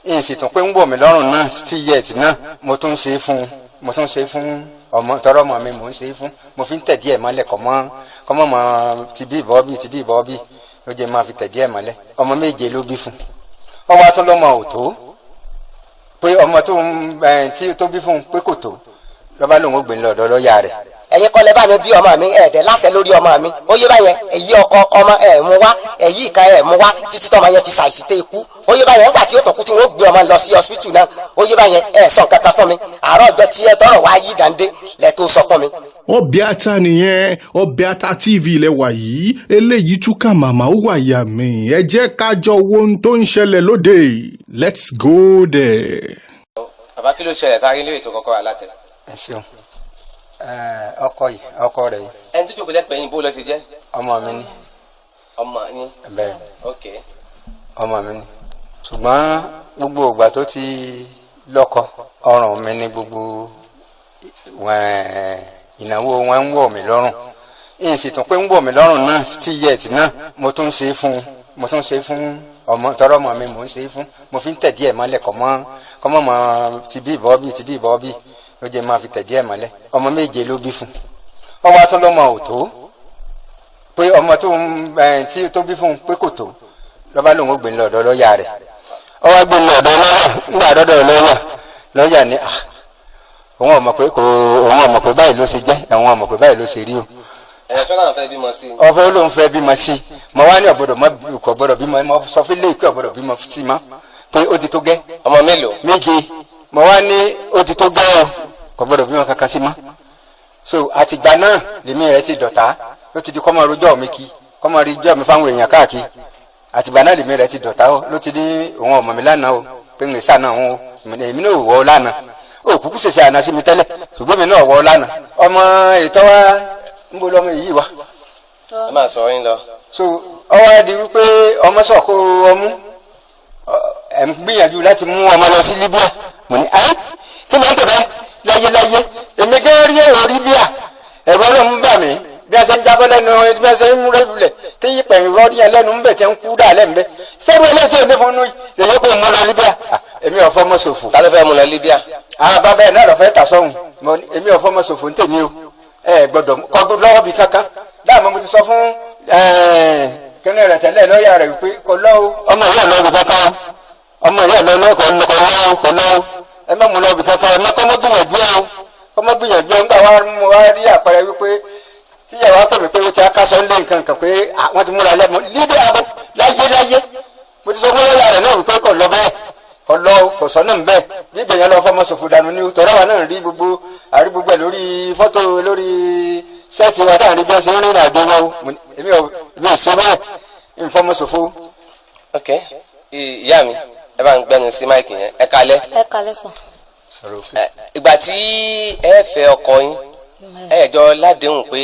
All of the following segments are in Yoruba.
Ìyìn sì tún pé ń wọ̀ mí lọ́rùn náà, still yet náà mo tún ń ṣe é fún un, mo tún ń ṣe é fún ọmọ tọrọ ọmọ mi, mò ń ṣe é fún. Mo fi ń tẹ̀ díẹ̀ mọ́lẹ̀, kọ́mọ́ kọ́mọ́ mọ́ ti bí ìbọ́ bí ti bí ìbọ́ bí ló jẹ́ máa fi tẹ̀ díẹ̀ mọ́lẹ̀. Ọmọ méje ló bí fún ọwọ́ atúnlọ́mọ ò tó pé ọmọ tó ń tí tó bí fún un pé kò tó, lọ́ba lòun ó gbé lọ́dọ̀ lọ́ọ̀yà rẹ̀. Ẹ̀yin kọ́ lẹ bá mi bí ọmọ mi, ẹ̀ẹ́dẹ̀ láṣẹ lórí ọmọ mi. Ó yé báyẹn, èyí ọkọ ọmọ ẹ̀ mú wá, èyí ìka ẹ̀ mú wá títí tọmọ yẹn fi ṣàìsí tẹ ikú. Ó yé báyẹn, nígbà tí ó tọkú tí wọ́n gbé ọmọ lọ sí hospital náà, ó yé báyẹn, ẹ̀ sọ nǹkan kan fún mi. Àárọ̀ ọjọ́ tí ẹ tọrọ wá yí dàndé lẹ tó sọ fún mi. Ọbẹ̀ Ata nìyẹn. Ọbẹ̀ Ata TV lẹ́wà yìí. Eléyìí túkà màmá, ó wà yà mí. Ẹ jẹ́ ká jọ wo ohun tó ń ṣẹlẹ̀ lóde. Let's go there. Bàbá, kí ló ṣẹlẹ̀ tá a rí lórí ètò Kọ́kọ́rọ́ Alátẹ? Ẹ ṣeun. Ọkọ yìí, ọkọ rẹ̀ yìí. Ẹni tó jókòó lẹ́pẹ̀ẹ́ yín, bó lọ ṣe jẹ́? Ọmọ mi ni. Ọmọ yín? Bẹ́ẹ̀. Ok. Ọmọ mi ni, ṣùgbọ́n gbogbo ìgbà tó ti lọ́kọ, ọrùn mi ni gbogbo ìnáwó wọn ń wọ̀ mí lọ́rùn. Ìyìn sì tún pé ń wọ̀ mí lọ́rùn náà, still yet náà mo tún ń ṣe é fún un, mo tún ń ṣe é fún ọmọ tọrọ ọmọ mi, mò ń ṣe é fún. Mo fi ń tẹ̀ díẹ̀ mọ́lẹ̀, kọ́mọ́ kọ́mọ́ mọ́ ti bí ìbọ́ bí ti bí ìbọ́ bí ló jẹ́ máa fi tẹ̀ díẹ̀ mọ́lẹ̀. Ọmọ méje ló bí fún ọwọ́ atúnlọ́mọ ò tó pé ọmọ tó ń tí tó bí fún un pé kò tó, lọ́ba lòun ó gbé lọ́dọ̀ lọ́ọ̀yà rẹ̀. Ọwọ́ gbé lọ́dọ̀ lọ́ọ̀yà. Nígbà dọ́dọ̀ lọ́ọ̀yà, lọ́ọ̀yà ní òun ò mọ̀ pé kò, òun ò mọ̀ pé báyìí ló ṣe jẹ́, òun ò mọ̀ pé báyìí ló ṣe rí o. Ẹ̀yàn tó náà fẹ́ bímọ sí i. Ọ̀fẹ́ ló ń fẹ́ bímọ sí i. Mo wá ní ọ̀gbọ́dọ̀ mọ́, kò gbọ́dọ̀ bímọ. Mo sọ fún ilé ìpè ọ̀gbọ́dọ̀ bímọ sí mọ́ pé ó ti tó gẹ́. Ọmọ mélòó? Méje. Mo wá ní ó ti tó gẹ́ o, kò gbọ́dọ̀ bímọ kankan sí mọ́. So àtìgbà náà lèmi rẹ̀ ti dọ̀tá. Ló ti di kọ́mọ rojọ́ mi kí kọ́mọ rojọ́ mi fáwọn èèyàn káàkiri. Àtìgbà náà lèmi rẹ̀ ti dọ̀tá o. Ló ti ní òun ọmọ mi lánàá o, pé ń sànà òun o. Èmi náà ò wọ́ ọ lánàá o, kúkú ṣèṣe àná sí mi tẹ́lẹ̀, ṣùgbọ́n mi náà wọ́ ọ lánàá. Ọmọ ètò wa ń bo lọ́mọ yìí wá. Ẹ máa sọ yín lọ. So ọwọ́ ẹ di wípé ọmọ sọ̀kò ọmú ẹ̀ ń gbìyànjú láti mú ọmọ lọ sí Libya. Mo ní ah, kí ni ń pè bẹ́ẹ̀ láyé láyé? Èmi gẹ́gẹ́ rí èrò Libya, ẹ̀rọ ọlọ́run bà mí bí a ṣe ń jábọ́ lẹ́nu, bí a ṣe ń rẹ́ lulẹ̀ tí yípẹ̀ ìrọ́dí yẹn lẹ́nu ń bẹ̀ tẹ́ ń kú dà lẹ́nu bẹ́ sẹ́rù ẹlẹ́tí ò ní fún un lèyẹ kó mú lọ Libya. Èmi ò fọmọ ṣòfò. Ta ló fẹ́ mú lọ Libya? Àwọn bàbá ẹ̀ náà lọ fẹ́ tà sọ́hun. Èmi ò fọmọ ṣòfò ń tèmi o. Ẹ gbọ́dọ̀ kọ́ lọ́wọ́ bí kankan dáàmú. Mo ti sọ fún kíní rẹ̀ tẹ́lẹ̀, lọ́ọ̀yà rẹ̀, wípé kò lọ́wọ́ ọmọ yẹn lọ́ọ́ bí kankan, ọmọ yẹn lọ́ọ́ lọ́ọ́ kò lọ́wọ́, kò lọ́wọ́. Ẹ má mú lọ́ọ́ bí kankan, ẹ má kọ́ mọ́ gbìyànjú ẹ o, kọ́ mọ́ gbìyànjú ẹ. Ńgbà wa mo wá rí àpẹẹrẹ wípé tíyàwó á pè mí pé ó ti akásọ ńlé nǹkan kan pé wọ́n ti múra lẹ́mọ Libya bó láyé láyé. Mo ti sọ fún lọ́ọ̀yà rẹ̀ náà wípé kò lọ bẹ́ẹ̀, kò lọ, kò sọ́nà ń bẹ́ẹ̀. Bí ìgbìyànjú lọ fọmọ ṣòfò dànù ni, tọ́lá wa náà rí gbogbo àrí gbogbo ẹ̀ lórí fọ́tò, lórí set wa táà ní bí wọ́n ṣe ń rìnrìn àjò wọn o. Èmi ò sọ bẹ́ẹ̀ ń fọmọ ṣòfò. Ok, ìyá mi, ẹ bá ń gbẹnu sí mic yẹn. Ẹ kalẹ́. Ẹ kalẹ́ sàn. Ìgbà tí ẹ fẹ́ ọkọ yín, ẹ jọ ládéhùn pé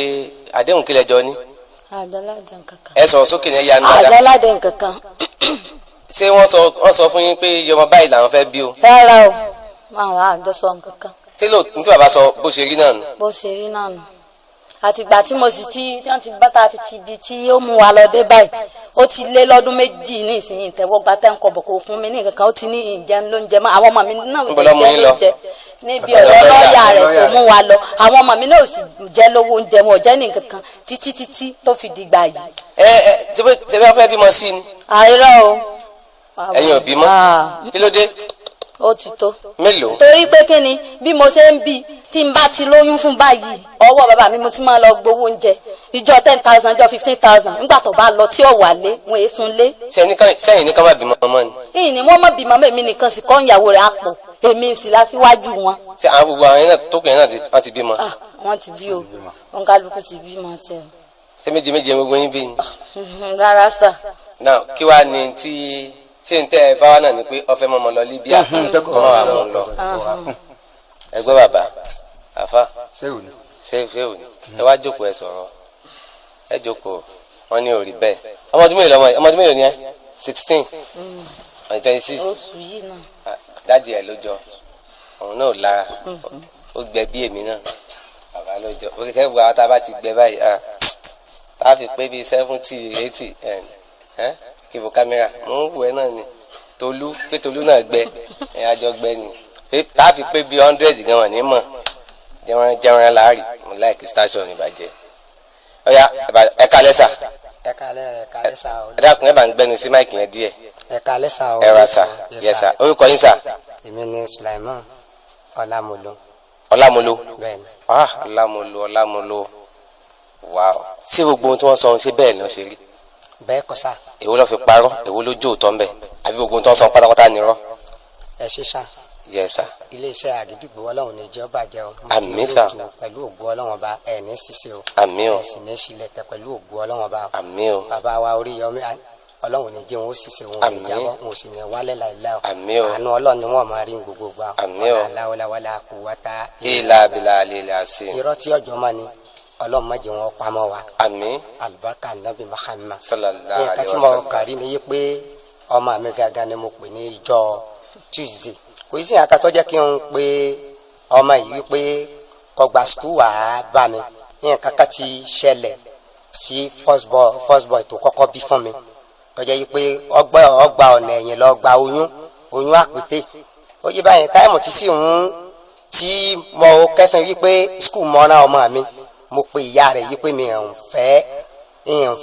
àdéhùn kí lẹ jọ ní? Àjọládé nǹkankan. Ẹ sọ̀rọ̀ sókè ní, ẹ̀yà dáadáa. Àjọládé nǹkankan. Ṣé wọ́n sọ fún yín pé iye ọmọ báyìí làwọn fẹ́ bí o? Rárá o, àwọn àjọsọ nǹkankan. Tí ló ní tí bàbá sọ, bó ṣe rí náà nù? Bó ṣe rí náà nù. Àtìgbà tí mo sì ti tí wọ́n ti bá ta ti ti ibi tí ó mú wa lọ dé báyìí, ó ti lé lọ́dún 2 ní ìsinyìí. Tẹ́wọ́ gba tẹ́ ń kọ̀bọ̀, kò fún mi ní nǹkan kan. Ó ti ní ìjẹun ló ń jẹ mọ́. Àwọn ọmọ mi náà Níbo ló mú yín lọ? lóúnjẹ níbi ọ̀rọ̀ lọ́ọ̀yà rẹ̀ tó mú wa lọ. Àwọn ọmọ mi náà ò sì jẹ́ lówó oúnjẹ, wọn ò jẹ́ ní nǹkan kan títí títí tó fi dìgbà yìí. Ẹ ẹ tí wọ́n fẹ́ bímọ sí ni? Àìrọ́ o. Ẹ̀yin ò bímọ? Ah, Kí ló dé? Ó ti tó. Mélòó? Torí pé kí ni, bí mo ṣe ń bí, tí n bá ti lóyún fún báyìí, ọwọ́ bàbá mi mo ti máa lọ gbowó oúnjẹ, ìjọ 10,000, ìjọ 15,000. Nígbà tó bá lọ tí ò wà lé, wọn èé sun lé. Sẹ́yìn ní ká má bímọ ọmọ ni? Ìyìn ni wọ́n mọ̀ bímọ mọ́. Èmi nìkan sì kọ́ ìyàwó rẹ̀ àpò, èmi sì la síwájú wọn. Ṣé àwọn gbogbo àwọn yẹn náà tó kù yẹn náà wọ́n ti bímọ? Ah, wọ́n ti bí o, òǹkálukú ti bímọ tiẹ̀. Ṣé méje méje gbogbo yín bí ni? Rárá sà. Náà kí wàá ní tí ṣé ń tẹ́ ẹ bá wà náà ni pé ọfẹ́ mọ́mọ́ lọ Libya, kọ́ máa wà mú un lọ. Ẹgbẹ́ bàbá àfa. Ṣé ò ní. Ṣé ṣé ò ní ẹ wá jókòó, ẹ sọ̀rọ̀, ẹ jókòó. Wọ́n ní òrì bẹ́ẹ̀. Ọmọ ọdún mélòó lọmọ yìí? Ọmọ ọdún mélòó ni ẹ? 16, 26? Oṣù yìí náà. Daddy ẹ ló jọ. Òun náà lára, ó gbẹ bí èmi náà. Bàbá ló jọ. Ó kẹ́ gbọ́ àwọn tá a bá ti gbẹ báyìí, ah, tá a fi pé bíi 70, 80 ẹ̀ ẹ́. Kí bo kámẹ́rà mò ń wù ẹ́ náà ni. Tolú pé Tolú náà gbẹ ẹ àjọ gbẹ ni pé láàfin pé bíi 100 gan wọn ní mọ̀ jẹran jẹran láàrì mo láìkí station ìbàjẹ́. Ọ̀ya ẹ kalẹ́ sà. Ẹ káalẹ́, ẹ káalẹ́ sà o. Ẹ dákun, ẹ bá ń gbẹnu sí mic yẹn díẹ̀. Ẹ káalẹ́ sà o. Ẹ ra sà, yẹ sà. Orúkọ yín sà? Èmi ni Sulaiman Ọlámọlú. Ọlámọlú? Bẹ́ẹ̀ni. Ah, Ọlámọlú, Ọlámọlú, wow. Ṣé gbogbo ohun tí wọ́n sọ ṣé bẹ́ẹ̀ ni wọ́n ṣe rí? Bẹ́ẹ̀ kọ́ sà. Èwo ló fi parọ́, èwo ló jó òótọ́ ńbẹ̀, àbí gbogbo ohun tí wọ́n sọ pátápátá ni irọ́? Ẹ ṣe sà. Yẹ sà. Iléeṣẹ́ Àgídìgbò, Ọlọ́run ní jẹ́ ó bàjẹ́ o. Mo kí Àmín sà. olóòtú pẹ̀lú ògo Ọlọ́run Ọba, ẹ̀ ní ṣiṣẹ́ o. Àmín o. Ẹ̀ sì ní ṣílẹ̀ tẹ pẹ̀lú ògo Ọlọ́run Ọba o. Àmín o. Bàbá wa Oríyọmí, Ọlọ́run ní jẹ́ wọn ó ṣiṣẹ́, wọn ò ní Àmín. jábọ́, wọn ò sì ní wálẹ̀ láìláì o. Àmín o. Àánú Ọlọ́run ni wọ́n máa rí ní gbogbo gbà o. Àmín o. Aláwọ̀láwọ̀lá kò wá ta. Ilà abilà alẹ́ ilẹ̀ àṣẹ. Irọ́ tí ọjọ́ mọ́ ni, Ọlọ́run má jẹ́ wọn pamọ́ wa. Àmín. Alibarika Nabi Muhammad. Sallallahu Nǹkan alayhi tí wa mo sallam. kàrí ni yí pé ọmọ mi gangan ni mo pè ní ìjọ Tuesday. Kò sí nǹkan tó jẹ́ kí n pe ọmọ yìí wípé kó gba school wá bá mi. Nǹkan kan ti ṣẹlẹ̀ sí first boy tó kọ́kọ́ bí fún mi, tó jẹ́ yí pé ọgbà ọgbà ọ̀nà ẹ̀yìn lọ gba oyún, oyún àpètè. Ó yí báyìí, time tí sì ń tí mo kẹ́fìn wípé school mọ́ra ọmọ mi, mo pe ìyá rẹ̀ yí pé mi ò ń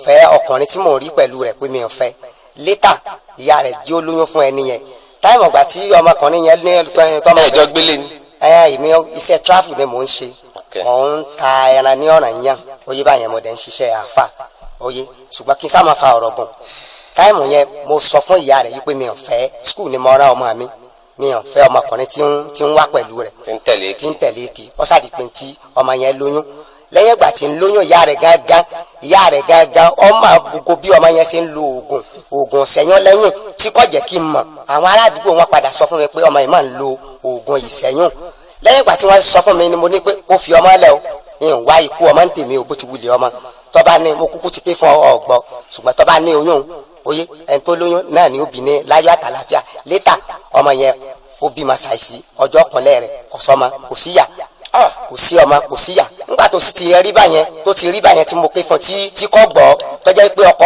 fẹ́ ọkùnrin tí mò ń rí pẹ̀lú rẹ̀, pé mi ò ń fẹ́. Later, ìyá rẹ̀ jí ó lóyún fún ẹni yẹn. Time ọgbà tí ọmọkùnrin yẹn ní tọmọ. Ẹjọ gbélé ni? Ẹ èmi, iṣẹ́ travel ni mò ń ṣe. Mò ń ta ẹran ní ọ̀ràn yàn. Ó yé báyẹn, mo dẹ̀ ń ṣiṣẹ́ àáfà. Ó yé, ṣùgbọ́n kí n sá máa fa ọ̀rọ̀ gùn, time yẹn mo sọ fún ìyá rẹ̀ yìí pé mi ò fẹ́, school ni mo rán ọmọ mi, mi ò fẹ́ ọmọkùnrin tí ń wá pẹ̀lú rẹ̀. Tí ń tẹ̀lé. Tí ń tẹ̀lé kí ó sàdí pé tí ọmọ yẹn lóyún. Lẹ́yìn ìgbà tí ń lóyún, ìyá rẹ̀ gángan, ìyá rẹ̀ gángan, ọmọ gbogbo bí ọmọ yẹn ṣe ń lo oògùn ìṣẹ́yún lẹ́yìn tí kò jẹ́ kí n mọ̀. Àwọn aládùúgbò wọn padà sọ fún mi pé ọmọ yìí máa ń lo oògùn ìṣẹ́yún. Lẹ́yìn ìgbà tí wọ́n sọ fún mi ni mo ní pé kó fi ọmọ lẹ̀ o, ń wá ikú ọmọ ń tèmi o. Bó ti wulẹ̀ ọmọ tọ́ba ní mo kúkú ti pé fún ọgbọ́, ṣùgbọ́n tọ́ba ní oyún, oyé ẹni tó lóyún náà ni ó bí ní láyọ̀ àtàlàfíà. Later, ọmọ yẹn ó bímọ ṣàìsí. Ọjọ́ kúnlẹ̀ rẹ̀, kò sọ́mọ, kò síyà, kò sí ọmọ, kò síyà. Nígbà tó sì ti rí báyẹn, tó ti rí báyẹn tí mo pé fún tí kò gbọ́, tó jẹ́ pé ọkọ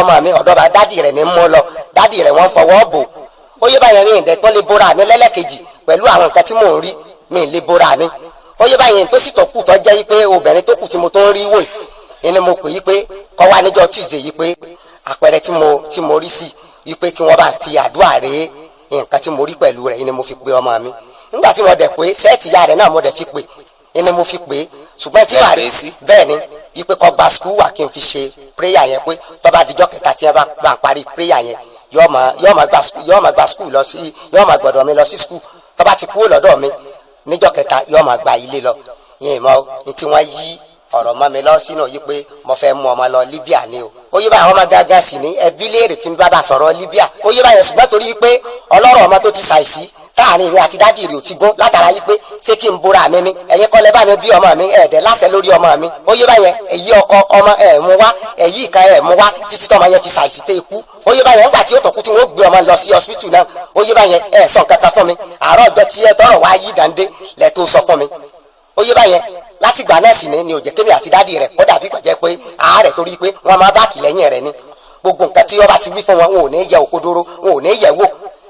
ọmọ mi, ọ̀dọ́ bá daddy rẹ̀ ní mú lọ, daddy rẹ̀ wọ́n fọwọ́ bò. Ó yé báyẹn, ní ìdẹ́ tó lè bóra mi lẹ́lẹ́kejì pẹ̀lú àwọn nǹkan tí mò ń rí, mi lè bóra mi. Ó yé báyẹn, tó sì tó kù, tó jẹ́ pé obìnrin tó kù tí mo tó ń rí wò yìí ni mo pè yí pé kọ́ wá níjọ́ Tuesday yìí, pé àpẹẹrẹ tí mo rí sí yìí, pé kí wọ́n bá fi àdúrà rèé nǹkan tí mo rí pẹ̀lú rẹ̀ yìí ni mo fi pe ọmọ mi. Nígbà tí mo dẹ̀ pé set ìyá rẹ̀ náà mo dẹ̀ fi pè ni mo fi pè, ṣùgbọ́n tí màá rí bẹ́ẹ̀ ni wípé kó gba school wà kí n fi ṣe prayer yẹn, pé tó bá dijọ́ kẹta tí wọ́n bá ń parí prayer yẹn, yóò máa gba school lọ sí, yóò máa gbọ́dọ̀ mi lọ sí school. Tó bá ti kúrò lọ́dọ̀ mi níjọ́ kẹta, yóò máa gba ilé lọ. Yìí mọ́ ní tí wọ́n yí ọ̀rọ̀ mọ́ mi lọ sínú yìí pé mo fẹ́ mú ọmọ lọ Libya ni o. Ó yé báyìí, àwọn ọmọ gángan sì ní ẹbí léèrè tí ń bá bá sọ̀rọ̀ Libya. Ó yé báyìí, ṣùgbọ́n torí pé ọlọ́rọ̀ ọmọ tó ti ṣàìsí láàrin ìwé àti daddy rẹ̀ ò ti gún látara yìí, pé ṣé kí n bóra mi ni? Ẹ̀yin kọ́ lẹ bá mi bí ọmọ mi, ẹ̀ẹ́dẹ̀ láṣẹ lórí ọmọ mi. Ó yé báyẹn, èyí ọkọ ọmọ ẹ̀ mú wá, èyí ìka ẹ̀ mú wá títí tọmọ yẹn fi ṣàìsí tẹ́ ikú. Ó yé báyẹn, nígbà tí ó tọ̀kú tí wọ́n gbé ọmọ lọ sí hospital náà, ó yé báyẹn, ẹ̀ sọ nǹkan kan fún mi. Àárọ̀ ọjọ́ tí ẹ tọrọ wá yí dàndé lẹ tó sọ fún mi. Ó yé báyẹn, láti gbà náà sì ni ò jẹ́ kémi àti daddy rẹ̀ kó dàbí gbàjẹ́ pé àárẹ̀, torí pé wọ́n máa back lẹ́yìn rẹ̀ ni. Gbogbo nǹkan tí wọ́n bá ti wí fún wọn, wọn ò ní yẹ òkodoro, wọn ò ní yẹ wò.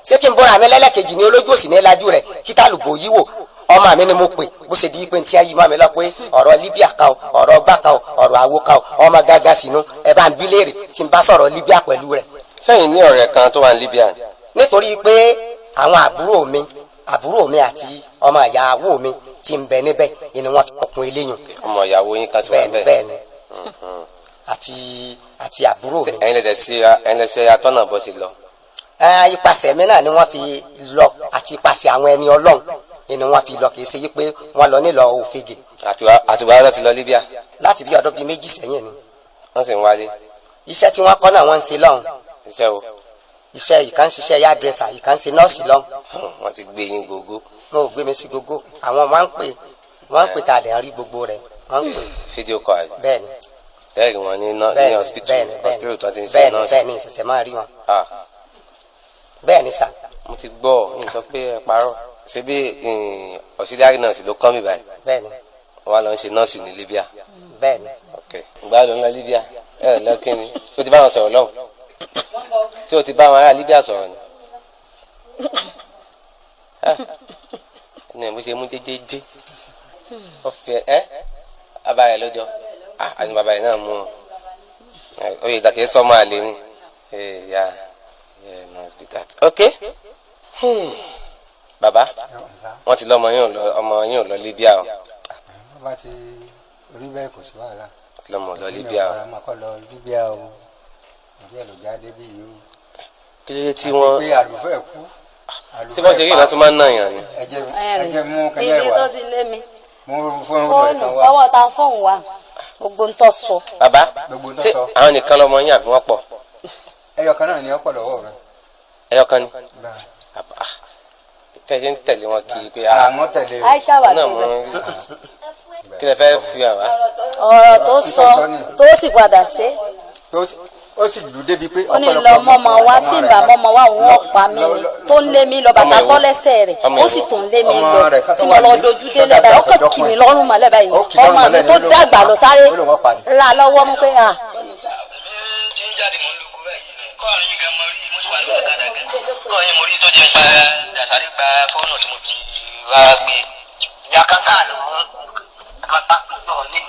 Ṣé kí n bọ́ra mi lẹ́lẹ́kejì ní olójú òsì ní lajú rẹ̀ kí tálùbọ̀ yí wò? Ọmọ mi ni mo pè. Bó ṣe di pé tí ayé mọ́ mi lọ pé ọ̀rọ̀ Libya kan o, ọ̀rọ̀ gbà kan o, ọ̀rọ̀ àwo kan o, ọmọ gángan sínú ẹ bá ń bí léèrè tí n bá sọ̀rọ̀ Libya pẹ̀lú rẹ̀. Sẹ́yìn ní ọ̀rẹ́ kan tó wà ní Libya? Nítorí pé àwọn àbúrò mi àti ọmọ ìyàwó mi ti ń bẹ níbẹ̀ ni wọ́n fi ọkùnrin eléyìn. Ọmọ ìyàwó yín kan ti wà Bẹ́ẹ̀ni. níbẹ̀? Bẹ́ẹ̀ni, àti àbúrò mi. Ẹ̀yin lẹ ṣe atọ́nà bó ṣe lọ? Ẹ, ipasẹ̀ mi náà ni wọ́n fi lọ, àti ipasẹ̀ àwọn ẹni Ọlọ́run ni wọ́n fi lọ. Kì í ṣe yí pé wọ́n lọ nílọ òfegè. Àti wàá lọ ti lọ Libya? Láti bí ọdún bíi 2 sẹ́yìn ni. Wọ́n sì ń wálé? Iṣẹ́ tí wọ́n kọ́ náà wọ́n ń ṣe lọ́hùn. Iṣẹ́ wo? Iṣẹ́ ìkan ń ṣiṣẹ́ hairdresser, ìkan ń ṣe nọ́ọ̀sì lọ́hùn. Wọ́n ti gbé yín gógó. Wọn ò gbé mi sí gógó. Àwọn wọn ń pè, wọ́n ń pè tá a dẹ̀ ń rí gbogbo rẹ̀, wọ́n ń pè. Video call? Bẹ́ẹ̀ ni. Tẹ́ẹ̀rì wọn ní Bẹ́ẹ̀ ni. hospital? Bẹ́ẹ̀ ni, bẹ́ẹ̀ ni. Hospital tó ti ń ṣe Bẹ́ẹ̀ ni. nọ́ọ̀sì? Bẹ́ẹ̀ ni, ìṣẹ̀ṣẹ̀ máa rí wọn. Ah. Bẹ́ẹ̀ ni sà. Mo ti gbọ́, n sọ pé ẹ parọ́. Ṣé bí auxiliary nurse ló kọ́ mi báyìí? Bẹ́ẹ̀ ni. Wọ́n wá lọ ń ṣe nọ́ọ̀sì ní Libya? Bẹ́ẹ̀ ni. Ok, ìgbà ló ń lọ Libya? Ẹ lọ kí ni? Ṣé o ti bá wọn sọ̀rọ̀ lọ́hùn? Ṣé o ti bá àwọn ará Libya sọ̀rọ̀ ni? Ní bó ṣe mú jẹjẹjẹ ọfẹ ẹ bàbá rẹ lọ́jọ́ àti bàbá rẹ náà mú ọ oyè ìdàkẹ́ sọmọ àlè ni. Yeah, yeah, must be that. Okay. Bàbá, wọ́n ti lọ́mọ yín ò lọ, ọmọ yín ò lọ Libya o. Wọ́n bá ti rí bẹ́ẹ̀, kò sí wàhálà. Lọ́mọ ò lọ Libya o. Ọmọ kọ́ lọ Libya o, ìdí ẹ̀ ló jáde bí yìí o. Kí ló dé tí wọ́n Àti pé àlùfẹ́ kú. Tí wọ́n ṣe rí ìná tó máa ń nà yàn ni. Ẹ jẹ́ mú kẹ́yẹ́ Ibi wá. tó ti lé mi. Mú fóònù rẹ̀ Fóònù kan wá. ọwọ́ ta fóònù wa, gbogbo ń tọ́ sọ. Bàbá, Gbogbo ń tó ṣé sọ. àwọn nìkan lọmọ yín àbí wọ́n pọ̀? Ẹyọ kan náà ni ọ̀pọ̀ lọ́wọ́ rẹ̀. Ẹyọ kan ni. Bá- Àbá, tẹ̀lé ń tẹ̀lé wọn kiri pé Àwọn tẹ̀lé o. Aisha wà náà tó mọ bẹ̀. kí lẹ fẹ́ fi hàn wá. Ọ̀rọ̀ tó sọ tó sì padà ṣe. Ó sì lù débi pé Ó ní lọ mọ́mọ́ wa, tí ń bá mọ́mọ́ wa, òun ọ̀pá mi ni tó ń lé mi lọ, bàtà Ọmọ bọ́ ìwọ. lẹ́sẹ̀ rẹ̀. Ọmọ Ó ìwọ. sì tún lé mi Ọmọ lọ rẹ̀ kan tó tí mo wà lọ ní- dojú tó délẹ̀ dàgbà báyìí, ó kàn tó kì mí jọkùnrin. lọ́rùn mọ́lẹ̀ báyìí. Ó kì í lọ́rùn Ọmọ mi mọ́lẹ̀ tó ní ló dàgbà pa. lọ sáré Ó lóun ọ̀pá ni. ra lọ́wọ́ mú pé à. Tí ń jáde, mò ń lu kúrẹ́ yìí ni kọ́ àyìn gan mo rí, mo ti wà lórí ọ̀kadà gan kọ́ yín, mo rí tó jẹ́ gba dàsáré gba fóònù tí mo fi wá gbé. Ìyá kátà ló mú ọmọ tákù náà ní.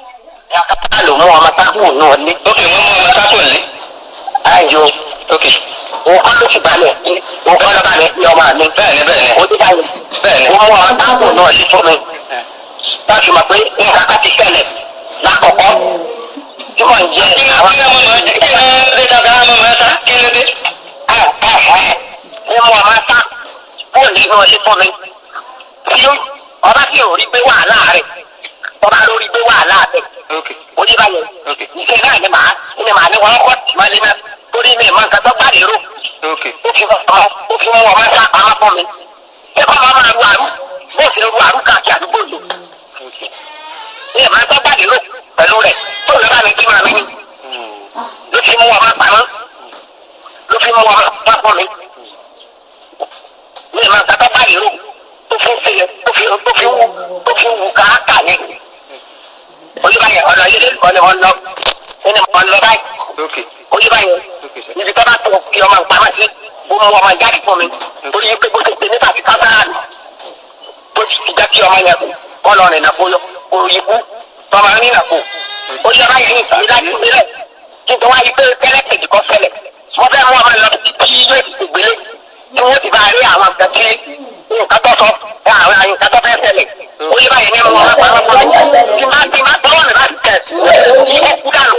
Ìyá kátà ló mú ọmọ tákù náà ní. Ok, wọ́n mú ọmọ tákù ní. Ayo, ok. Òun kọ́ ló ti balẹ̀, òun kọ́ ló balẹ̀ sí ọmọ mi. Bẹ́ẹ̀ni, bẹ́ẹ̀ni. Ó ti balẹ̀. Bẹ́ẹ̀ni. Wọ́n mú ọmọ tákù náà ní fún mi. Láti mọ̀ pé nǹkan kan ti ṣẹlẹ̀ lákọ̀ọ́kọ́ tí mò ń jẹ́ àwọn. Kí ló dé tàbí àwọn ọmọ ẹ̀ta, kí ló dé? Ní mo máa ta fóònù nínú ọdún fún mi tí ọba tí ò rí pé wàhálà rẹ̀, ọba ló rí pé wàhálà rẹ̀ ó ní báyẹn. Ìṣe náà ni màá ní wọn kọ́ tì máa lé náà torí mi ìmọ̀ nǹkan tó gbà lérò. Ó fi wọn máa sá pamọ́ fún mi ṣé kọ́ máa máa ru àrú bó ṣe ru àrú káàkiri àdúgbò yìí ní ìmọ̀ tó gbà lérò pẹ̀lú rẹ̀ tó lọ́ba mi bí màmí ni ló fi mú ọmọ pamọ́, ló fi mú ọmọ pamọ́ mi ní ìmọ̀ nǹkan tó gbà lérò tó fi ń ṣe tó fi wù káàkà yẹn. Olúbáyẹ ọ̀nà yìí ọ̀nà ọ̀nà ẹni mọ̀ ń lọ báyìí. Olúbáyẹ níbi tó bá tó kí ọmọ ìpamọ́ sí, ó mú ọmọ jáde fún mi torí pé bó ṣe ṣe nígbà tí kásáà nù tó ti jẹ́ kí ọmọ yẹn kọ́ lọ rìn nàkó kó ikú tọ́mọ rìn nàkó. Olúbáyẹ ní ìsinmi láti sílẹ̀ kí n tó wá yí pé kẹ́lẹ́kẹ̀jì kọ́ ṣẹlẹ̀, wọ́n fẹ́ mú ọmọ lọ sí ilé ìgbélé tí wọ́n ti bá rí àwọn nǹkan tí nǹkan tó sọ àwọn nǹkan tó fẹ́ ṣẹlẹ̀. Olúbáyẹ ní mú ọmọ pamọ́ fún mi tí má tọ́wọ́ mi bá tẹ̀ ní ẹkú dànù,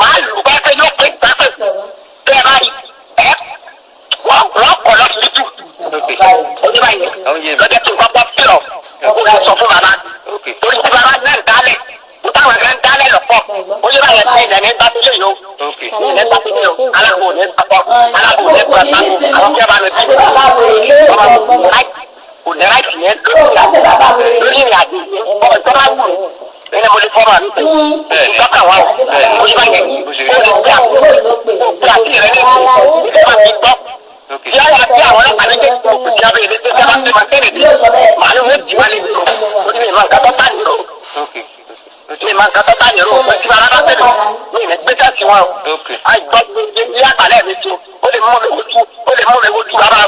máa lù bá pé yóò pé gbàgbé tẹ́ ẹ bá rí ẹ wọ́n kọ̀ lọ sí tù. Olúbáyẹ lọ́jọ́ tí nǹkan bọ́ kìlọ̀ kó lọ sọ fún bàbá torí tí bàbá náà ń dálẹ̀ táwọn kan dálẹ̀ lọ́pọ̀. Olúbáyẹ tí ilẹ̀ ní gbàgbé yìí o, ilẹ̀ gbàgbé yìí o, alákòó ní gbàgbọ́, alákòó ní gbàgbọ́, àwọn tí a bá mi bí ọmọ kò ní láti yẹn lórí ìrìn àjò ọmọ ìjọba wù mí nínú mo lè fọ́ọ̀mù àmì pé ìtọ́ka wa olúbáyẹ ó lè gbà gbà sí rẹ ní ìjọba ti gbọ́ tí a wà sí àwọn ọlọ́pàá méjèèjì tí a bẹ̀rẹ̀ tí a bá ti máa tẹ̀lé bí màá ní wọ́n jì wá lè lò ó ní ìmọ̀ nǹkan tó bá nílò ní ìmọ̀ nǹkan tó bá nílò ó tí bàbá bá tẹ̀lé ní ìmọ̀ gbé sí wọn o àìgbọ́ ní àgbàlẹ̀ mi tó ó lè mú mi wojú, ó lè mú mi wojú bàbá,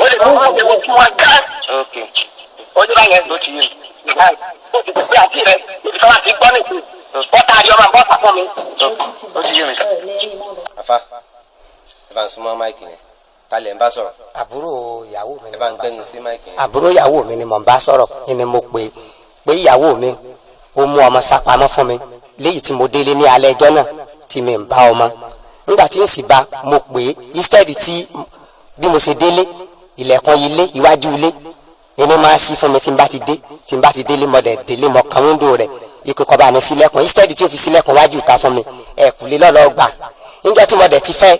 ó lè mú mi wojú wọn gán. Ojú bá yẹn ló ti yé mi, ó ti gbé àti rẹ ibi tí wọ́n ti gbọ́ nìkan bọ́tà yọ máa bọ́tà fún mi. Afa, ẹ bá ń súnmọ́ mic yẹn. Ta lẹ̀ ń bá sọ̀rọ̀? Àbúrò ìyàwó mi ni Ẹ bá mo ń ń bá gbẹ́nu sọ̀rọ̀. sí mic yẹn. Àbúrò ìyàwó mi ni mò ń bá sọ̀rọ̀ ni mo pè pé ìyàwó mi ó mú ọmọ sápamọ́ fún mi léyìí tí mo délé ní alẹ́ ẹjọ́ náà tí mi ń bá ọmọ nígbà tí n sì bá mo pè é. Instead tí bí mo ṣe délé, ilẹ̀kùn ilé iwájú ilé inú máa ṣí fún mi tí n bá ti dé, tí n bá ti délé, mo dẹ̀ délé, mo kàn wíńdò rẹ̀ ikú kọ́ bá mi sílẹ̀kùn. Instead tí ó fi sílẹ̀kùn wájú ìta fún mi, ẹ̀kúlé lọ́lọ́ gbà. Níjọ́ tí mo dẹ̀ ti fẹ́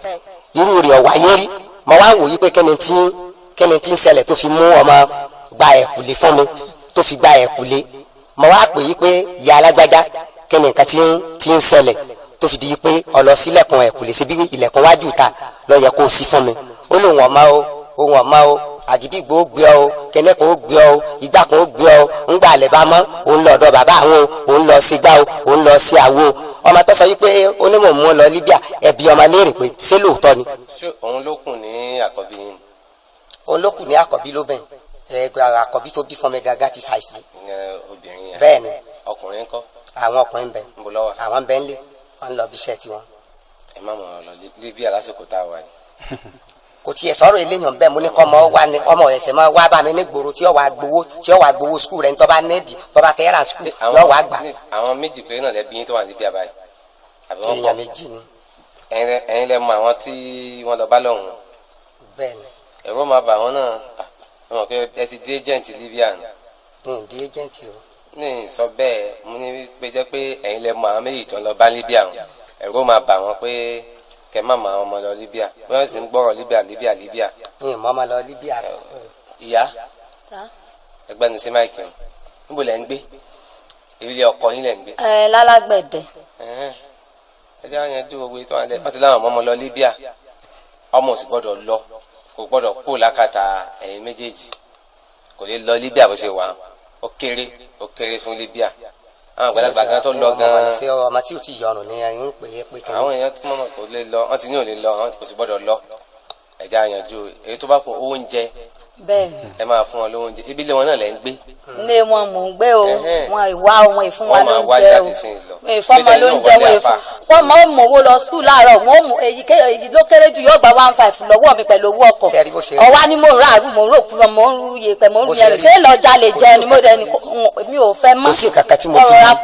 irú rẹ̀ ọ̀wáyé rí, mo wá wòye pé kíni tí ń ṣẹlẹ̀ tó fi mú ọmọ gba ẹ̀kúlé fún mi, tó fi gba ẹ̀kúlé. Mo wá pè yí pé ìyá alágbájá, kíni nǹkan tí ń ṣẹlẹ̀ tó fi di pé ọlọ sílẹ̀kùn ẹ̀kúlé síbi ilẹ̀kùn wájú ìta ló yẹ kó o sí fún mi? Ó lóun ọmọ o, òun ọmọ o, àgídìgbò ó gbé ọ o, kẹnẹkùn ó gbé ọ o, ìgbà kan ó gbé ọ o, ńgbà àlẹ́ bá mọ́ òun lọ ọ̀dọ̀ bàbá àwọn o, òun lọ sí gbá o, òun lọ sí àwo. Ọmọ tó sọ wípé onímọ̀ mú lọ Libya, ẹbí ọmọ léèrè pé ṣé lóòótọ́ ni. Ṣé òun ló kùn ní àkọ́bí yín? Òun ló kù ní àkọ́bí lóbìn. Ẹgbẹ́ àkọ́bí tó bí fún mi gangan ti ṣàìsí. Ìyẹn obìnrin yẹn? Bẹ́ẹ̀ ni. Ọkùnrin ńkọ́? Àwọn ọkùnrin bẹ. Ń bọ̀ lọ́wọ́? Àwọn bẹ ń lé, wọn ń lọ bí iṣẹ́ tiwọn. Ẹ má mọ̀ ọ́ lọ Libya lásìkò tá a wà yìí. Kò tiẹ̀ sọ̀rọ̀ eléyàn bẹ́ẹ̀. Mo ní kọ́ ọmọ wa ni ọmọ ẹ̀sẹ̀ máa wá bá mi ní gbòòrò tí ó wàá gbowó, tí ó wàá gbowó skul rẹ̀, ní tó bá nídìí, tó bá fẹ́ rà skul, yóò wàá gbà. Àwọn méjì péré náà lẹbi yín tó wà ní Libya báyìí, àbí wọ́n Èèyàn pọ̀? méjì ni. Ẹ̀yin lẹ mọ àwọn tí wọ́n lọ bá lọ́hùn? Bẹ́ẹ̀ ni. Ẹ̀rọ máa bà wọ́n náà. Ah, ẹ mọ̀ pé ẹ ti dé agent Libya nù. Ní ìdí agent o. Ní sọ bẹ́ẹ̀, mo ní pé jẹ́ pé ẹ̀yin lẹ mọ àwọn méjì tó ń lọ bá Libya hàn, ẹ̀rọ máa bà wọ́n pé kẹ má mọ àwọn ọmọ lọ Libya, bí wọ́n sì ń gbọ́rọ̀ Libya, Libya, Libya. Ní ìmọ̀ ọmọ lọ Libya. Ìyá, Ta? ẹgbẹ́nu sí máìkì o. Níbo lẹ ń gbé? Ilé ọkọ yín lẹ ń gbé? Ẹ lálágbẹ̀dẹ. Ẹ̀hẹ́n. Ẹ jẹ́ àwọn yanjú gbogbo ètò àwọn ẹ̀ wọ́n ti láwọn ọmọ lọ Libya, ọmọ ò sì gbọ́dọ̀ lọ, kò gbọ́dọ̀ kó lákàtà ẹ̀yin méjèèjì, kò lè lọ Libya bó ṣe wà. Ó kéré, ó kéré fún Libya. Àwọn àgbàlagbà gan tó lọ gan. Ṣé ọmọ tí ò ti yọrùn ni ẹ̀yin ń pè é pé kí Àwọn èèyàn tí wọ́n mọ̀ kò lè lọ, wọ́n ti ní ò lè lọ, àwọn kò sì gbọ́dọ̀ lọ. Ẹ jẹ́ àyànjú èyí tó bá kù, oúnjẹ. Bẹ́ẹ̀. Ẹ máa fún wọn lóúnjẹ. Ibi ilé wọn náà lẹ ń gbé? Ilé wọn mò ń gbé o. Ẹhẹ́n. Wọn ìwà wọn ìfún wa Wọ́n máa wá lóúnjẹ o. láti sìn lọ. Wọn ìfọmọ Ilé náà lóúnjẹ wọlé wọn àfà. ìfún wọn máa ń mọwó lọ skul láàárọ̀. Wọn ò mú èyí ké, èyí ló kéré jù yóò gba 1,500 lọ́wọ́ mi pẹ̀lú owó ọkọ̀. Ṣé rí bó ṣe rí? Ọwá ni mò ń rà àrùn, mò ń rò kúrò, mò ń rú yèpẹ̀, mò ń rú Bó ṣe yẹn rí. ṣé lọ jalè Kò jẹ sí ni mo dẹni mi ò fẹ́ mọ́. Kò sí nǹkan kan tí mo fi Ọ̀rọ̀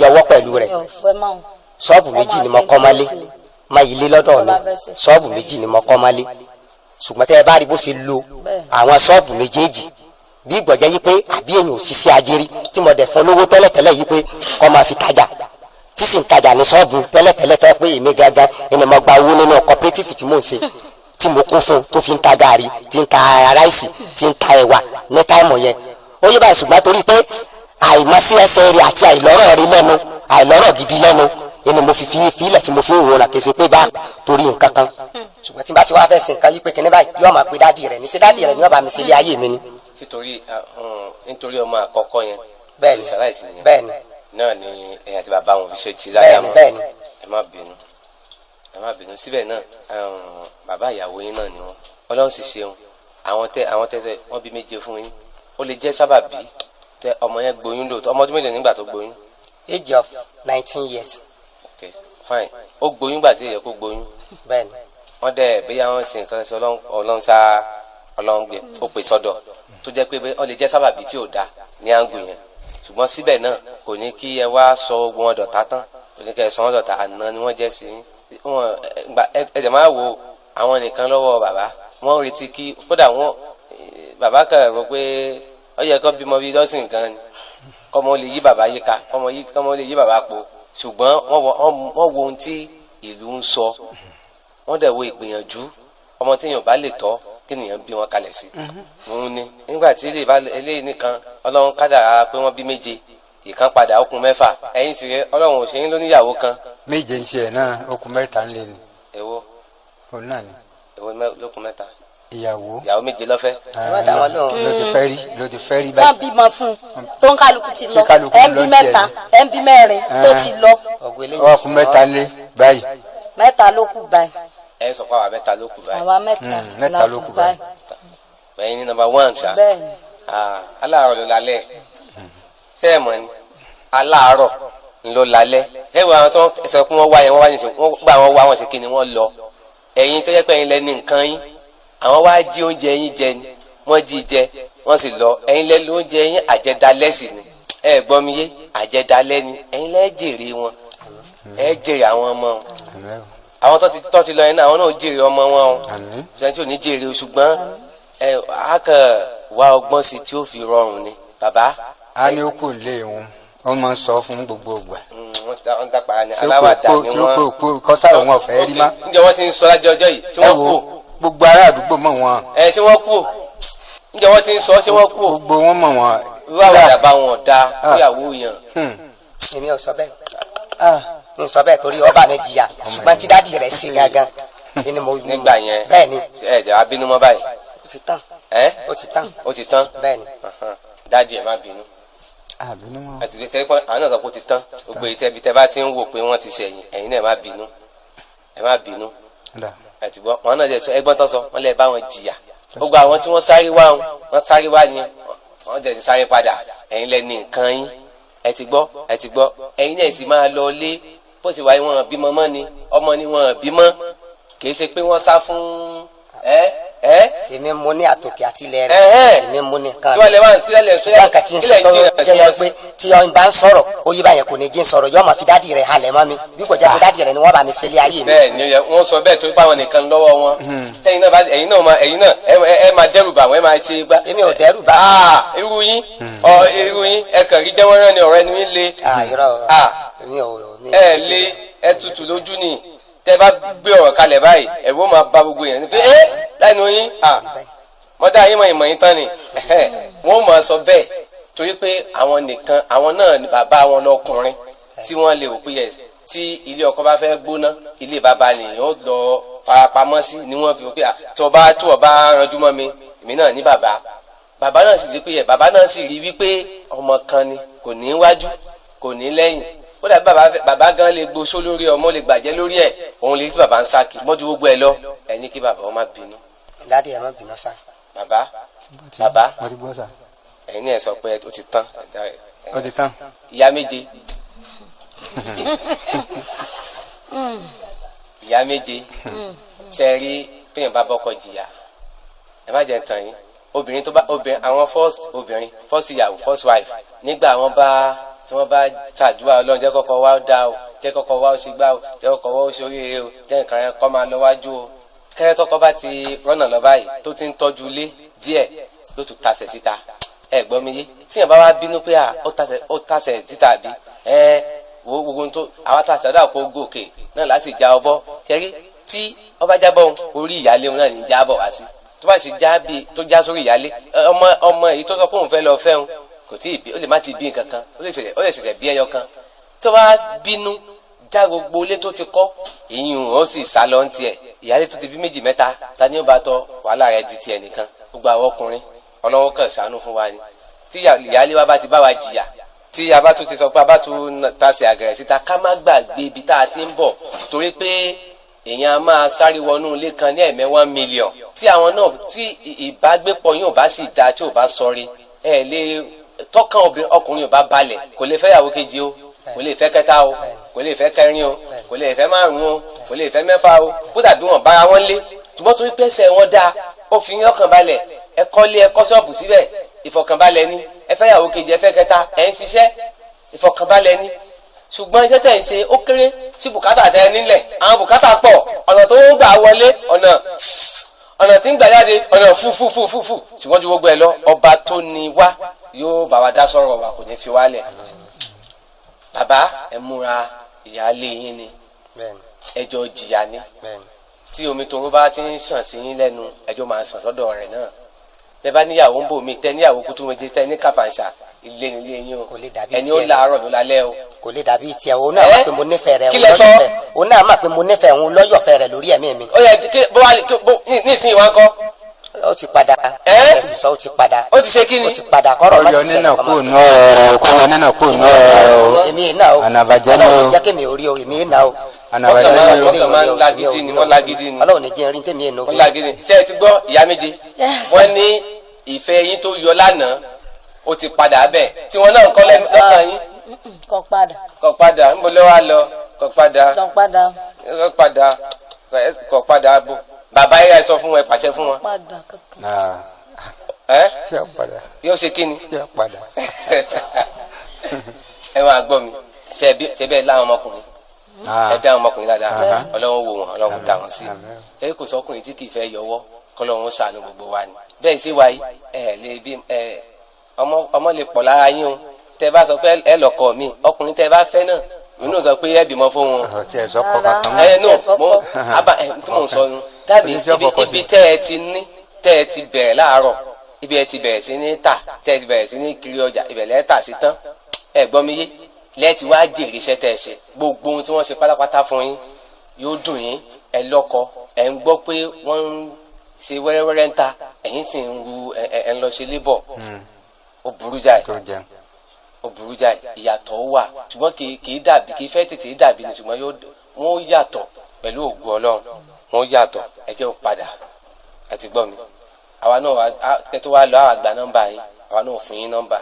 yọwọ́ pẹ̀lú rẹ̀. Mi ò fẹ́ mọ́ o. Ṣọ́ọ̀bù méjì ni mo kọ́ mọ́lé, má ilé lọ́dọ̀ mi. Ṣọ́ọ̀bù méjì ni mo kọ́ mọ́lé, ṣùgbọ́n tẹ́ ẹ bá rí bó ṣe lo àwọn ṣọ́ọ̀bù méjèèjì, bí ìgbọ̀jẹ́ yí pé àbí èèyàn ò ṣiṣẹ́ ajérí tí mo dẹ̀ fún lówó tẹ́lẹ̀tẹ́lẹ̀ yí pé kọ́ máa fi tajà, tí sì ń tajà ní ṣọ́ọ̀bù tẹ́lẹ̀tẹ́lẹ̀, tó pé èmi gangan ẹni mo gba owó nínú cooperative tí mò ń ṣe, tí mo kún fún, tó fi ń ta gàrí, tí ń ta ráìsì, tí ń ta ẹ̀wà ní time yẹn. Ó yé báyìí. Ṣùgbọ́n torí pé àìmọ́sí ẹsẹ̀ rẹ̀ àti àìlọ́rọ̀ rí lẹ́nu, àìlọ́rọ̀ gidi lẹ́nu ẹni mo fi fi fílẹ̀ tí mo fi ń wòran, kì í ṣe pé bá torí nǹkan kan. Ṣùgbọ́n tí n bá ti wá fẹ́ sin nǹkan yí pé kíní báyìí, yóò máa pe daddy rẹ̀ ní. Ṣé daddy rẹ̀ ní ọba mi ṣe ilé ayé mi ni? Sítorí nítorí ọmọ àkọ́kọ́ yẹn Bẹ́ẹ̀ni. ti ṣaláìsí yẹn Bẹ́ẹ̀ni. náà ni ẹ̀yin àti bàbá wọn fi ṣe jí Bẹ́ẹ̀ni. láyà mọ́. Bẹ́ẹ̀ni. Ẹ má bínú, ẹ má bínú. Síbẹ̀ náà, bàbá ìyàwó yín náà ni wọn. Ọlọ́run sì ṣeun, àwọn tẹ́tẹ́ wọ́n bí méje fún yín. Ó lè jẹ́ sábàbí tẹ ọmọ yẹn gboyún lóòótọ́. Ọmọ ọdún mélòó nígbà tó gboyún? Age of 19 years. Ok, fine. Ó gboyún gbà tí èyẹ kó gboyún. Bẹ́ẹ̀ni. Wọ́n dẹ̀ bóyá wọ́n ṣe nǹkan sí Ọlọ́run, Ọlọ́run sá, Ọlọ́run gbé ó pè sọ́dọ̀, tó jẹ́ pé wọ́n lè jẹ́ sábàbí tí ò da ní àǹgù yẹn. Ṣùgbọ́n síbẹ̀ náà, kò ní kí ẹ wá sọ ogun wọn dọ̀tá tán, kò ní kí ẹ sọ wọn dọ̀tá. Àná ni wọ́n jẹ́ sí yín. Wọn gba ẹ dẹ̀ máa wo àwọn nìkan lọ́wọ́ bàbá. Wọ́n ń retí kí kódà wọ́n bàbá kan rò pé ó yẹ kó bímọ bíi dọ́sìn kan ni, kọ́mọ lè yí bàbá yíká, kọ́mọ lè yí bàbá po. Ṣùgbọ́n wọ́n wo ohun tí ìlú ń sọ, wọ́n dẹ̀ wo ìgbìyànjú ọmọ téèyàn bá lè tọ́ kí nìyẹn bí wọn kalẹ̀ sí. Òun ni nígbà tí eléyìí nìkan, Ọlọ́run kádàrá pé wọ́n bí méje, ìkan padà, ó kù mẹ́fà. Ẹ̀yin sì rẹ, Ọlọ́run ò ṣe yín lóníyàwó kan. Méje ń ṣe ẹ̀ náà, okùn mẹ́ta ń lé ni. Èwo? Òun náà ni. Èwo ló kù mẹ́ta? Ìyàwó. Ìyàwó méje lọ́fẹ́. Ẹ má dá wọn lóhùn. Ló ti fẹ́ rí, ló ti fẹ́ rí Tán báyìí. bímọ fún un tó ń kálukú ti lọ. Tí kálukú Ẹ̀ ń lọ bí tiẹ̀ mẹ́ta, ni. ẹ̀ ń bí mẹ́rin tó ti lọ. Ọ̀gbìn eléyìí. Okùn mẹ́ta ń lé báyìí. Mẹ́ta ló kù báyìí. Ẹ sọ pé àwa mẹ́ta ló kù báyìí. Àwa mẹ́ta Mẹ́ta la ló kù kù báyìí. Ẹ̀yin ní number one ṣá. Bẹ́ẹ̀ ni. Ah, aláàárọ̀ ló lálẹ́. Ṣé ẹ mọ̀ ni aláàárọ̀ ló lálẹ́? Ẹ wo àwọn tó ń sọ pé wọ́n wá yẹn, wọ́n wá nìṣó, wọ́n gbà, wọ́n wá, wọ́n ṣe kí ni, wọ́n lọ. Ẹ̀yin tó jẹ́ pé ẹ̀yin lẹ́ni nǹkan yín, àwọn wá jí oúnjẹ yín jẹ ni. Wọ́n jí jẹ, wọ́n sì lọ. Ẹ̀yin lẹ́ lóúnjẹ yín, àjẹdálẹ́ sì ni. Ẹ gbọ́ mi yé? Àjẹdálẹ́ ni. Ẹ̀yin lẹ́ jèrè wọn, ẹ jèrè àwọn ọmọ wọn. Àmín o. Àwọn tó ti lọ yẹn náà, àwọn náà jèrè ọmọ wọn o. Àmín. Sẹ́ni tí ò ní jèrè o, ṣùgbọ́n ẹ á kàn wá ọgbọ́n sí tí ó fi rọrùn ni bàbá. A ní ó kò lé òun, ó máa ń sọ fún gbogbo ìgbà. Wọ́n ti dápa ni Tí ó kò aláwàdà kó ni tí ó wọ́n. kò kó kọ́sà òun ọ̀fẹ́ rí má. Ǹjẹ́ wọ́n ti ń sọ lájọ ọjọ́ yìí tí Ẹ wọ́n wo kú? Gbogbo ará àdúgbò mọ̀ wọn. Ẹ tí wọ́n kú, ǹjẹ́ wọ́n ti ń sọ ṣé wọ́n kú? Gbogbo wọn mọ̀ wọn. Irú àwàdà bá wọn da fúyàwó yàn. Èmi ò sọ bẹ́ẹ̀, n sọ bẹ́ẹ̀ torí ọba mi jìyà, ṣùgbọ́n tí daddy rẹ̀ sí gangan ni mo. Nígbà yẹn. Bẹ́ẹ̀ ni. Ẹ jẹ́ abínú mọ́ báyìí. Ó ti tán. Ẹ Ó ti tán. Ó ti tán. Bẹ́ẹ̀ ni. Daddy, ẹ má bínú. Àbínú wọn. Àti tẹ pé àwọn náà sọ pé ó ti tán. Gbogbo èyí tẹ bá ti ń wò pé wọ́n ti ṣẹ̀yìn, ẹ̀yin náà ẹ má bínú, ẹ má bínú. Dà. Ẹ ti gbọ́, wọn náà jẹ sọ ẹgbọ́n tó sọ, wọ́n lè bá wọn jìyà. Gbogbo àwọn tí wọ́n sáré wá, wọ́n sáré wá ni wọ́n jẹ̀ ti sáré padà. Ẹ̀yin lẹ ní nǹkan yín. Ẹ ti gbọ́, ẹ ti gbọ́. Ẹ̀yin náà sì máa lọ lé bó ti wáyé. Wọn bímọ mọ́ ni ọmọ ni wọn bímọ, kì í ṣe pé wọ́n sá fún ẹ ẹ. Èmi mo ní àtòkè àti ilẹ̀ rẹ̀. Èmi mo ní nǹkan mi. Kí wọ́n lè wá ní kílẹ̀ ṣùgbọ́n nǹkan tí ń ṣe tó jẹ́ pé tí ọ̀n bá ń sọ̀rọ̀ ó yí báyẹn, kò ní jí ń sọ̀rọ̀, yóò máa fi dádì rẹ̀ halẹ̀ mọ́ mi, bí kò jẹ́ pé dádì rẹ̀ ni wọ́n bá mi ṣe ilé ayé mi. Bẹ́ẹ̀ ni wọ́n sọ bẹ́ẹ̀, torí pé àwọn nìkan lọ́wọ́ wọn. Tẹ́yin náà bá ẹ̀yin náà máa ẹ̀yin náà ẹ máa dẹ́rù bà wọ́n, ẹ máa ṣe gbá. Èmi ò dẹ́rù bà. Irú yín ọ, irú yín, ẹ kàn rí jẹ́wọ́n náà ni, ọ̀rẹ́ ni yín le. Irọ́, èmi ò. Ẹ le, ẹ tutù lójú ni. Tẹ́ bá gbé ọ̀rọ̀ kalẹ̀ báyìí, ẹ̀rù máa ba gbogbo yẹn ni pé ẹ lẹ́nu yín mọ́dá yín mọ̀ ìmọ̀ yín tán ni. Wọ́n máa sọ bẹ́ẹ̀ torí pé àwọn nìkan, àwọn náà ni bàbá wọn lọkùnrin tí wọ́n lè wò pé yes, tí ilé ọkọ bá fẹ́ gbóná, ilé bàbá nìyẹn ó lọ farapamọ́ sí ni. Wọ́n fi wò pé tí ọba tí ọba ranjú mọ́ mi, èmi náà ní bàbá. Bàbá náà sì di pé yẹ, bàbá náà sì rí wípé ọmọ kan ni, kò ní wájú, kò ní lẹ́yìn. Ó dàbí bàbá bàbá gan lè gbóṣó lórí ọmọ, lè gbàjẹ́ lórí ẹ̀. Òun lè tí bàbá ń sá kí mọ́jú gbogbo ẹ lọ. Ẹ ní kí bàbá wọn má bínú. Daddy, ẹ má bínú sá. Bàbá, bàbá. Mo ti gbọ́ sà. Ẹ̀yin náà sọ pé ó ti tán. Ó ti tán. Ìyá méje, ìyá méje, ṣe rí péyàn bá bọ́kọ jìyà, ẹ má jẹ́ tàn yín. Obìnrin tó bá obìnrin, àwọn first obìnrin, first ìyàwó, first wife, nígbà wọn bá tí wọ́n bá tàdúrà, Ọlọ́run jẹ́ kọ́kọ́ wá ó dá o, jẹ́ kọ́kọ́ wá ó ṣe gbá o, jẹ́ kọ́kọ́ wá ó ṣe oríire o, jẹ́ nǹkan yẹn kọ́ máa lọ wájú o. Kẹ́rẹ́ tọ́kọ bá ti rọ́nà lọ báyìí, tó ti ń tọ́jú ilé díẹ̀, yóò tún tasẹ̀ síta. Ẹ gbọ́ mi yé? Tíyẹn bá wá bínú pé à ó tasẹ̀ síta bí ẹ wo gbogbo tó àwa tasẹ̀ ọ̀dà kó gòkè náà láti já ọbọ̀ kẹrí tí ọba jábọ̀ orí ìyáálé wọn náà ní jábọ̀ wá sí. Tó bá sì já bí tó já sórí ìyáálé ọmọ, ọmọ èyí tó sọ pé òun fẹ́ lọ fẹ́ òun kò tí ì bí, ó lè má ti bí nǹkan kan, ó lè ṣẹlẹ̀ bí ẹyọ kan. Tó bá bínú já gbogbo ilé tó ti kọ́ ìyún, ó sì sá lọ ń tiẹ̀. Ìyáálé tó ti bí méjì mẹ́ta, ta ni ó bá tọ́ wàhálà rẹ̀ di tiẹ̀ nìkan? Gbogbo àwọn ọkùnrin, Ọlọ́wọ́ kàn ṣàánú fún wa ni. Tí ìyáálé wa bá ti bá wa jìyà, tí a bá tún ti sọ pé a bá tún tasẹ̀ àgẹ̀rẹ̀ síta, ká má gbàgbé ibi tá a ti ń bọ̀, torí pé èèyàn a máa sáré wọnú ilé kan ní ẹ̀mẹ́ 1 million. Tí àwọn náà tí ìbágbépọ̀ yóò bá sì dáa, tí ò bá sọrí, ẹ lè tọkàn ọkùnrin ò bá balẹ̀, kò lè fẹ́ yàwó kejì o, kò lè fẹ́ kẹta o, kò lè fẹ́ kẹrin o, kò lè fẹ́ márùn o, kò lè fẹ́ mẹ́fà o. Kó dàbí wọn bára wọn lé, ṣùgbọ́n torí pẹ́sẹ̀ wọn dáa, ó fi yín lọ́kàn balẹ̀. Ẹ kọ́lé, ẹ kọ́ ṣọ́ọ̀bù síbẹ̀, ìfọ̀kànbalẹ̀ ni. Ẹ fẹ́ yàwó kejì, ẹ fẹ́ kẹta, ẹ ń ṣiṣẹ́, ìfọ̀kànbalẹ̀ ni. Ṣùgbọ́n iṣẹ́ tẹ̀ ń ṣe ó kéré sí bùkátà tẹ nílẹ̀. Àwọn bùkátà pọ̀. Ọ̀nà tó ń gbà wọlé, ọ̀nà tí ń gbà jáde, ọ̀nà fúfúfúfú. Ṣùgbọ́n ju gbogbo ẹ lọ, ọba tó ní wá yóò bá wa dá sọ̀rọ̀ wa, kò ní fi wálẹ̀. Bàbá, ẹ múra, ìyáálé yín ni. Ẹjọ́ jìyà ni. Tí omi tó bá ti ń sàn sí yín lẹ́nu, ẹjọ́ máa sàn sọ́dọ̀ rẹ̀ náà. Bẹ́ẹ̀ bá níyàwó ń bò mí, tẹ níyàwó kútú méje, tẹ ní kàfàǹsà, ilé nílé yín o. Kò lè dàbí ẹni ó tiẹ̀. láàárọ̀ ló lálẹ́ o. Kò lè dàbí tiẹ̀. Òun náà mọ̀ pé mo nífẹ̀ẹ́ rẹ̀. Kí Òun lẹ sọ? lọ́yọ̀fẹ́, òun náà mọ̀ pé mo nífẹ̀ẹ́ òun, lọ́yọ̀fẹ́ rẹ̀ lórí ẹ̀mí mi. Ó yẹ kí bó wá kí bó nísìnyí wá ń kọ́. Ó ti padà. Ẹ́? Ẹ ti sọ, ó ti padà. Ó ti ṣe kí ni? Ó ti padà kọ́rọ̀ má Ọyọ ti nínà ṣẹlẹ̀ kó kọ́mọ. nù ọ̀rọ̀ rẹ̀, kó yọ nínà kó nù ọ̀rọ̀ rẹ̀ o. Èmi náà o. Ọ̀nà àbàjẹ́ ni o. Ọlọ́run jẹ́ kémi orí o, èmi náà o. Ọ̀nà àbàjẹ́ ni o. Wọ́n kàn máa ń lagídí ni, wọ́n lagídí ni. Ọlọ́run ní jẹ́ rí tèmi ènù. Wọ́n lágídí. Ṣé ẹ ti gbọ́, ìyá méje? Yes. Wọ́n ní ìfẹ́ yín tó yọ lánàá, ó ti padà bẹ̀ tí wọ́n náà ń kọ́ lọ́kàn yín. Kọ padà. Kọ̀ padà, ń bọ̀ lọ́wọ́ á lọ, kọ̀ padà. Kọ padà. Kọ̀ padà, kọ̀ padà bò. Bàbá yẹn sọ fún wọn, ẹ pàṣẹ fún wọn. Padà kankan. Ah, Ẹ yóò padà. Yóò ṣe kí ni? Yóò padà. Ẹ máa gbọ́ mi, ṣe bẹ́ẹ̀ láwọn ọmọkùnrin. Ah, ẹ bí àwọn ọmọkùnrin dáadáa. Aha. Ọlọ́run wò wọ́n, Ọlọ́run dá wọn sí. Àmín. Ẹ kò sọkùnrin tí kì í fẹ́ yọwọ́, kọ́lọ́run ṣàánú gbogbo wa ni. Bẹ́ẹ̀ sì wáyé, ẹ lè bí ẹ ọmọ, ọmọ lè pọ̀ lára yín o. Tẹ bá sọ pé ẹ lọ́kọ mi, ọkùnrin tẹ bá fẹ́ náà, òun náà sọ pé ẹ bímọ fún wọn. Ọ̀rọ̀ tí ẹ sọ kọ́ kankan mọ́. Ẹ no, mo aba ẹ tí mò ń sọ nu dábì. Oníṣẹ́ Ibi ọkọ̀ ibi tẹ́ ẹ ti ní, tẹ́ ẹ ti bẹ̀rẹ̀ láàárọ̀, ibi ẹ ti bẹ̀rẹ̀ sí ní tà, tẹ́ ẹ ti bẹ̀rẹ̀ sí ní kiri ọjà, ìbẹ̀lẹ̀ tà sí tán. Ẹ gbọ́ mi yé? Lẹ́ẹ̀tì wá jèrè iṣẹ́ tẹ́ ẹ ṣe. Gbogbo ohun tí wọ́n ṣe pátápátá fún yín yóò dùn yín. Ẹ lọ́kọ, ẹ ń gbọ́ pé wọ́n ń ṣe wẹ́rẹ́wẹ́rẹ́ ń ta, ẹ̀yin sì ń ru ẹ ẹ ń lọ ṣe lébọ̀. Ó burú jáì. Tó jẹun. Ó burú jáì. Ìyàtọ̀ wà, ṣùgbọ́n kì í dàbí, kì í fẹ́ tètè dàbí ni, ṣùgbọ́n yóò wọ́n yàtọ̀ pẹ̀lú ògùn Ọlọ́run, wọ́n yàtọ̀. Ẹ jẹ́ ó padà àti gbọ́ mi. Àwa náà wà kẹ́ tó wá lọ, àwa gba nọ́mbà yín, àwa náà fún yín nọ́mbà.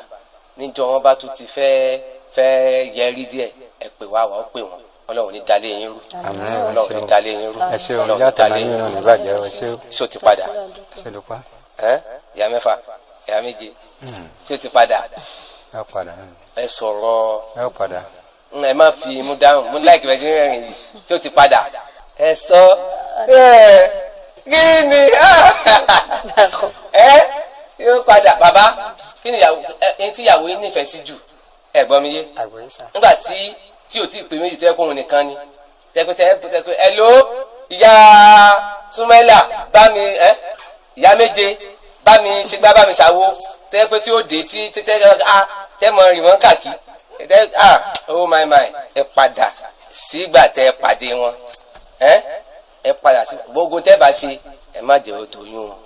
Níjọ́ wọn bá tún ti fẹ́ fẹ́ yẹrí díẹ̀, ẹ pè wá, àwa ó pè wọ́n. Ọlọ́run ní dalé yín rú. Àmín. Ọlọ́run ní dalé yín rú. Ẹ ṣé o. Ọlọ́run ní Ìjà dalé tẹ̀lé yín yín rú. náà ní bàjẹ́ o. Ẹ ṣé o. Ṣó ti padà? Ṣe ló pa. Ẹ́ ìyá mẹ́fà, ìyá méje, ṣó ti padà? Ẹ padà náà. Ẹ sọ̀rọ̀. Ẹ padà. Ẹ má fi imú dáhùn mú láìkí bẹ́ẹ̀ sí rẹ́rìn yìí. Ṣó ti padà? Ẹ sọ ẹ, kí ni ẹ yóò padà? Bàbá, kí ni ìyàwó ẹ ẹni tí ìyàwó yín nífẹ̀ẹ́ sí jù? Ẹ gbọ́ mi yé? Àgbọ̀yé sà. Nígbà tí ò tí ì pé méjì tó yẹ kó òun nìkan ni tẹpẹtẹ tẹpẹ ẹ ló ìyá súnmẹ́là bá mi, ẹ ìyá méje bá mi ṣègbà bá mi ṣàwo tẹpẹ tí ó dé tí tẹ a tẹ mọ rìn wọn kàkí tẹ a, oh my my. Ẹ padà sígbà tẹ ẹ pàdé wọn, ẹ padà sí gbogbo tẹ bá ṣe, ẹ má jẹ́ ó toyún wọn.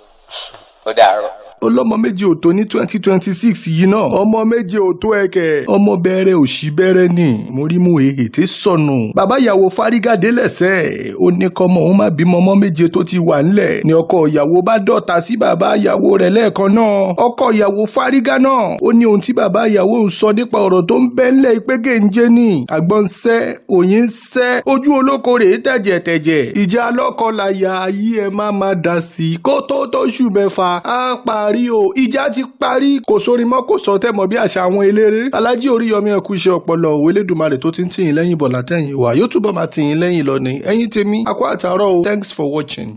Ó dàárọ̀. Ọlọ́mọ méjì ò tó ní 2026 yìí náà. Ọmọ méje ò tó ẹ̀kẹ́. Ọmọ bẹ̀rẹ̀ òṣì bẹ̀rẹ̀ ni mo rí mú èhè tí sọnù. Bàbá ìyàwó fárígàdé lẹ́sẹ̀, ó ní kọ́mọ òun má bímọ ọmọ méje tó ti wà ńlẹ̀ ni. Ọkọ ìyàwó bá dọ̀tá sí bàbá ìyàwó rẹ̀ lẹ́ẹ̀kan náà. Ọkọ ìyàwó fárígá náà, ó ní ohun tí bàbá ìyàwó ń sọ nípa ọ̀rọ̀ tó ń bẹ́ ńlẹ̀ ìpégé ń jẹ́ ni àgbọn ń sẹ́, òyìn ń sẹ́, ojú olóko rèé tẹ̀jẹ̀tẹ̀jẹ̀. Ìjà alọ́kọláya ayé, ẹ má má dá sí i. Kó tó tóṣù 6 á parí o, ìjà ti parí, kò sórin mọ́, kò sọ tẹ́mọ̀ bí àṣà àwọn eléré. Alájí Oríyọmí, ẹkú iṣẹ́ ọpọlọ òwe. Elédùmarè tó ti ń tìyín lẹ́yìn bọ̀ látẹ̀yìn wá yóò túbọ̀ máa tìyín lẹ́yìn lọ ní. Ẹ̀yin tèmi, akó àtàárọ̀ o. Thanks for watching.